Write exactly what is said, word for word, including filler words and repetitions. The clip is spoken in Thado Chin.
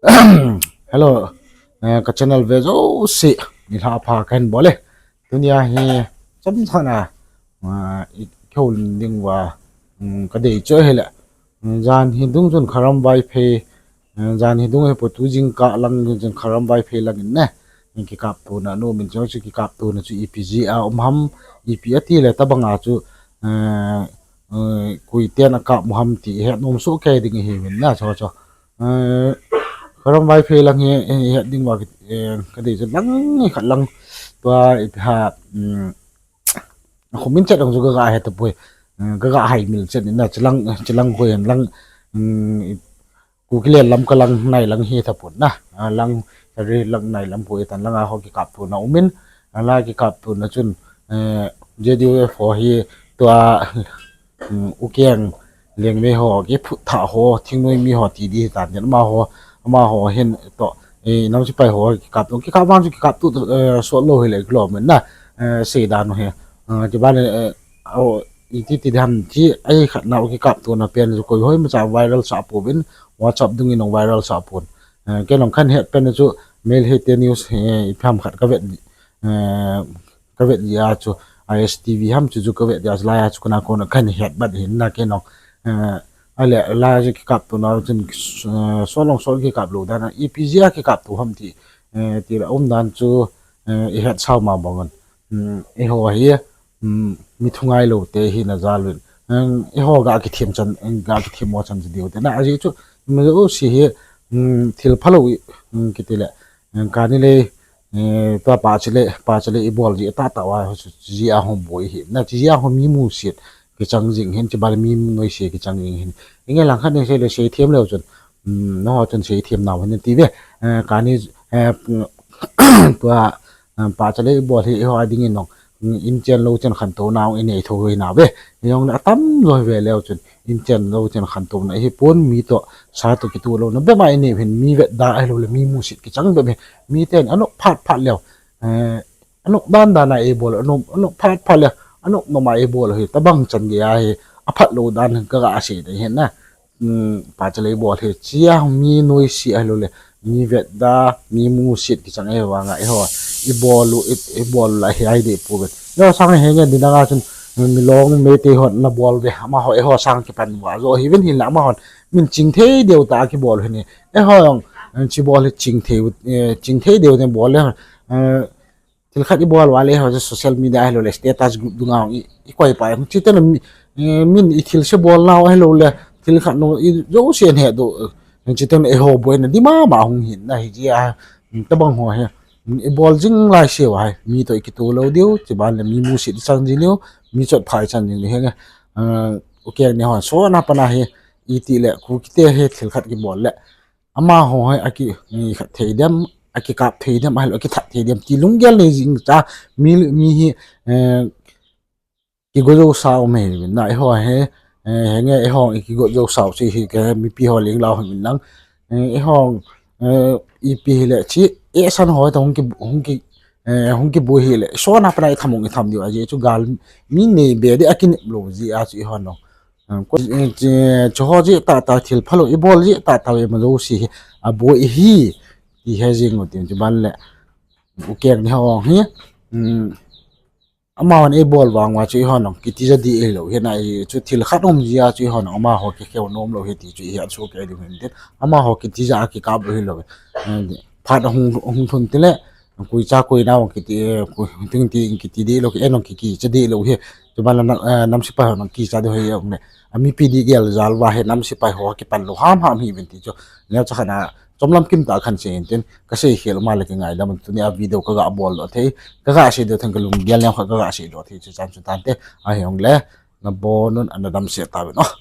Hello, eh, ka channel ve jouse, nilhah pha kahin bol e. Tunia hi, chomcha na, ah, i kihoulim ding uva, um, kadei chu ahile, um, jan hi dung chun Kharam Vaiphei, um, jan hi dung hi po tu jingkah lang chun Kharam Vaiphei lang in ne, in kikaptona, nu min chun chu kikaptona chu ipi jeh a um ham, ipi ati le tabang a chu, eh, eh, koiten akap u ham ti ihet nom soh kei ding ahiuvin na, chu chu. Eh, Kharam Vaiphei lang hi, eh, ihet ding uva, eh, kadei chu lang hi khat lang tua ipi ham, um, akhomin chet lang chu kaga he tapoi, eh, kaga haimil chet in na, chilang, chilang koi hen lang, um, Kuki len lam ka lang nai lang hi tapon na, ah, lang, ri lang nai lam poi tan lang a ho kikaptona umin, ah, la kikaptona chun, eh, J D U F ho hi tua, um, U Keng Lengmei ho, kiphut thah ho, thingnoi mi ho ti di hi tan, amaho, amaho hin toh, eh, nam sipai ho kikapto, kikap vang chu kikapto, eh, sot lou hile kilom in na, eh, seidan u hi, eh, chuban, eh, o, iti ti dam ti, ai khat na u kikaptona pen chu koi hoi macha viral sah pouvin, WhatsApp dung in jong viral sah pon. Eh, kei jong kahin het pen chu Meitei te news, eh, ipi ham khat kavet, eh, kavet jeh a chu I S T V ham chu chu kavet jeh a chu lai a chu kana kona kahin het bat hin na kei jong, eh, ale lai a chu kikaptona chun, eh, sol jong sol kikap lou dan a, ipi jeh a kikapto ham ti, eh, ti la um dan chu, eh, ihet sao ma bang un. Um, eiho hi, um, mi thu ngai lou te hi na jal uvin. Um, eiho ga kithem chan, ga kithem mo chan diu te na, ajeh chu, mi jouse hi, um, thil phalou i, um, kiti le, um, kani le, eh, tua pachelei, pachelei ibol ji ta ta uva, ho chu ji a hom boi hi. Na ji a hom mi musit kichang jing hin, chuban mi noise kichang jing hin. Inge lang khat nei sei le seithem leu chun, um, nangho chun seithem nau hin ti ve. Eh, kani, eh, tua, um, pachelei ibol hi eiho a ding in jong, um, inchen louchen khantouna jong inei thou hi na ve. Jong le atam jo hi ve leu chun, inchen louchen khantouna hi pon mi toh, sa toh kitoh louna bep ma inei hin mi vetda ahilou le mi musit kichang bep hi. Miten anop phat phat leu, eh, anop dan dan a ibol, anop, anop phat phat le, anop nom a ibol hi, tabang chan gei a hi, aphat lou dan kaga sei ding hin na. Um, pachelei bol hi, chia mi noise ahilou le, mi vetda, mi musit kichang e vang a, eiho, ibol u, i, ibol u la hi ai deh pouve. Eiho sang hi nge dinga chun, um, Milong Meitei hon na bol ve, amaho, eiho sang kipan uva, jo hi ven hin la amahon, min chingthei deu ta kibol hi ni. Eiho jong, um, chi bol hi chingthei, eh, chingthei deu te bol le, eh, thil khat ibol uva le, ho social media ahilou le, status group dunga i, ikoi pai. Chuteng le mi, eh, min ithilse bol nau ahilou le, thil khat nu, ijouse ahe doh. Chuteng le eiho boina di mama hung hin na hi jeh a, um, tabang ho hi. Um, ibol jing lai se uva hi. Mi toh ikitoh lou diu, chuban le mi musit ichan jing diu, mi chotpha ichan jing diu hi nge. Uh, U Keng ni hon, sona pana hi, iti le, Kuki te hi thil khat kibol le. Amaho hi aki, eh, khat thei dem, akikap thei dem, ahilou akithat thei dem ti lunggel nei jing cha, mi, mi hi, eh, kigo jou sa um ahi na eiho hi, eh, henge eiho kigo jou sa u chu hi ke mipi ho linglau hi min lang, eh, eiho, eh, ipi hile chi, eh, san ho ta hung ki, hung ki, eh, hung kiboi hile, sona pana itham hung itham diu ajeh chu gal mi nei be di akinep lou jeh a chu eiho no. Ah, ko, eh, che, cheho jeh tah tah thil phalou, ibol jeh tah tah ve ma jouse hi, aboi hi, ti he jing u tin, chuban le, U Keng ni ho hi, um, amahon ibol vang uva chu eiho nong, kiti ja di hilou, hi na i chu thil khat um jeh a chu eiho nong, amaho kikheu nom lou hi ti chu ihet soh kei diu hin tin, amaho kiti ja a kikap lou hilou, eh, phat hung, hung thun tile, Koi cha koi nau kiti, eh, koi, ting ti, kiti di lou, eh, nong ki, kicha di lou hi. Chuban la, eh, nam sipai ho nong kicha di ho hi, eh, ne. Ami pi di gel jal uva hi, nam sipai ho kipan lou ham ham hi ven ti chu. Neocha khat na, chomlam kim tah khan sei in tin, kasei khel ma le kingaidam, tunia video kaga bol lou thei, kaga sei lou thei, kalunggel neo khat kaga sei lou thei, chu chan chu tante, ahi hung le, nabon un, ana damsel tauvin, oh.